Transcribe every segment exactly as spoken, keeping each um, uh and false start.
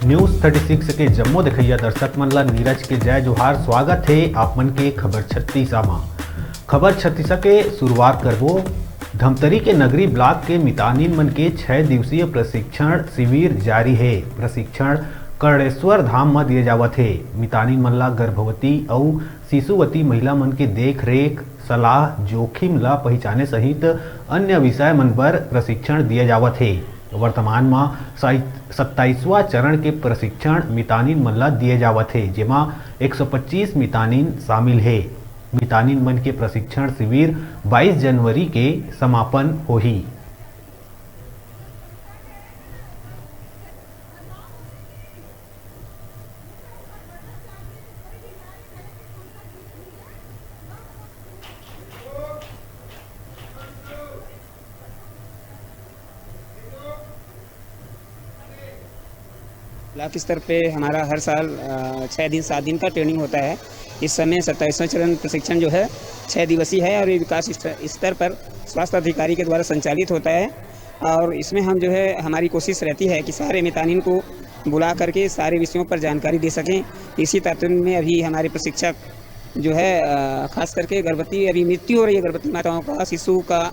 News thirty six के जम्मो देखइया दर्शक मन ला नीरज के जय जोहार। स्वागत हे आप मन के खबर छत्तीसा मा। खबर छत्तीसा के शुरुआत करबो धमतरी के नगरी ब्लॉक के मितानिन मन के छह दिवसीय प्रशिक्षण शिविर जारी हे। प्रशिक्षण कर्णेश्वर धाम म दिए जावत हे। मितानिन मन ला गर्भवती अउ शिशुवती महिला मन के देख रेख, सलाह, जोखिम ला पहिचाने सहित अन्य विषय मन बर प्रशिक्षण दिए जावत हे। वर्तमान म साई-, सत्ताईसवाँ चरण के प्रशिक्षण मितानिन मन ला दिए जावत हे, जेमा एक सौ पच्चीस मितानिन शामिल हे। मितानिन मन के प्रशिक्षण शिविर बाईस जनवरी के समापन होही। ब्लॉक स्तर पे हमारा हर साल अ, छः दिन, सात दिन का ट्रेनिंग होता है। इस समय सत्ताईसवाँ चरण प्रशिक्षण जो है, छः दिवसीय है और ये विकास स्तर स्तर पर स्वास्थ्य अधिकारी के द्वारा संचालित होता है। और इसमें हम जो है, हमारी कोशिश रहती है कि सारे मितानिन को बुला करके सारे विषयों पर जानकारी दे सकें। इसी तातुन में अभी हमारे प्रशिक्षक जो है, अ, खास करके गर्भवती, अभी मृत्यु हो रही है गर्भवती माताओं का, शिशु का,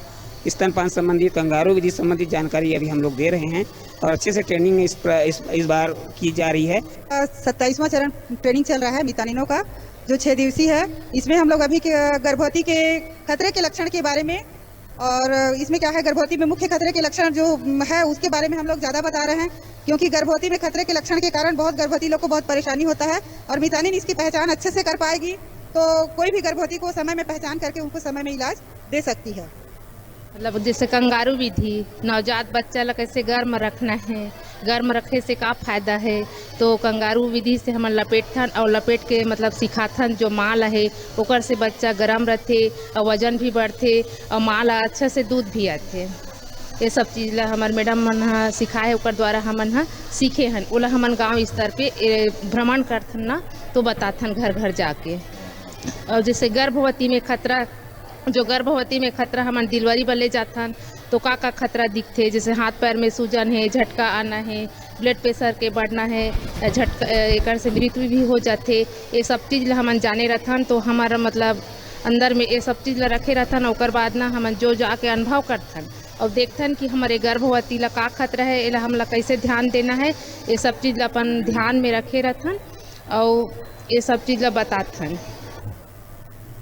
स्तनपान संबंधित, कंगारू विधि संबंधित जानकारी अभी हम लोग दे रहे हैं और अच्छे से ट्रेनिंग इस प्र-, इस, इस बार की जा रही है। सत्ताईसवाँ चरण ट्रेनिंग चल रहा है मितानिनों का, जो छः दिवसीय है। इसमें हम लोग अभी के गर्भवती के खतरे के लक्षण के बारे में, और इसमें क्या है, गर्भवती में मुख्य खतरे के लक्षण जो है, उसके बारे में हम लोग ज़्यादा बता रहे हैं, क्योंकि गर्भवती में खतरे के लक्षण के कारण बहुत गर्भवती लोग को बहुत परेशानी होता है और मितानिन इसकी पहचान अच्छे से कर पाएगी। तो कोई भी गर्भवती को समय में पहचान करके उनको समय में इलाज दे सकती है। मतलब जैसे कंगारू विधि, नवजात बच्चा ला कैसे गर्म रखना है, गर्म रखे से का फायदा है, तो कंगारू विधि से हमन लपेटथन और लपेट के मतलब सिखाथन, जो माँ ला है ओकर से बच्चा गर्म रहथे और वजन भी बढ़थे और माँ ला अच्छा से दूध भी आथे। ये सब चीज़ ला हमर मैडम मन ह सिखाए, ओकर द्वारा हमन ह सीखे हन। ओला हमन गांव स्तर पे ए, भ्रमण करथन ना, तो बताथन घर घर जाके। और जैसे गर्भवती में खतरा, जो गर्भवती में खतरा हमन डिलीवरी बर ले जाथन, तो का का खतरा दिखथे, जैसे हाथ पैर में सूजन है, झटका आना है, ब्लड प्रेशर के बढ़ना है, झटका, एकर से मृत्यु भी हो जाथे। ये सब चीज़ ला हमन जाने रथन, तो हमारा मतलब अंदर में ये सब चीज़ ला रखे रथन। ओकर बाद ना हमन जो जाके अनुभव करथन और देखथन कि हमारे गर्भवती ला का खतरा है, एला हमला कैसे ध्यान देना है, ये सब चीज़ ला अपन ध्यान में रखे रथन और ये सब चीज़ ला बताथन।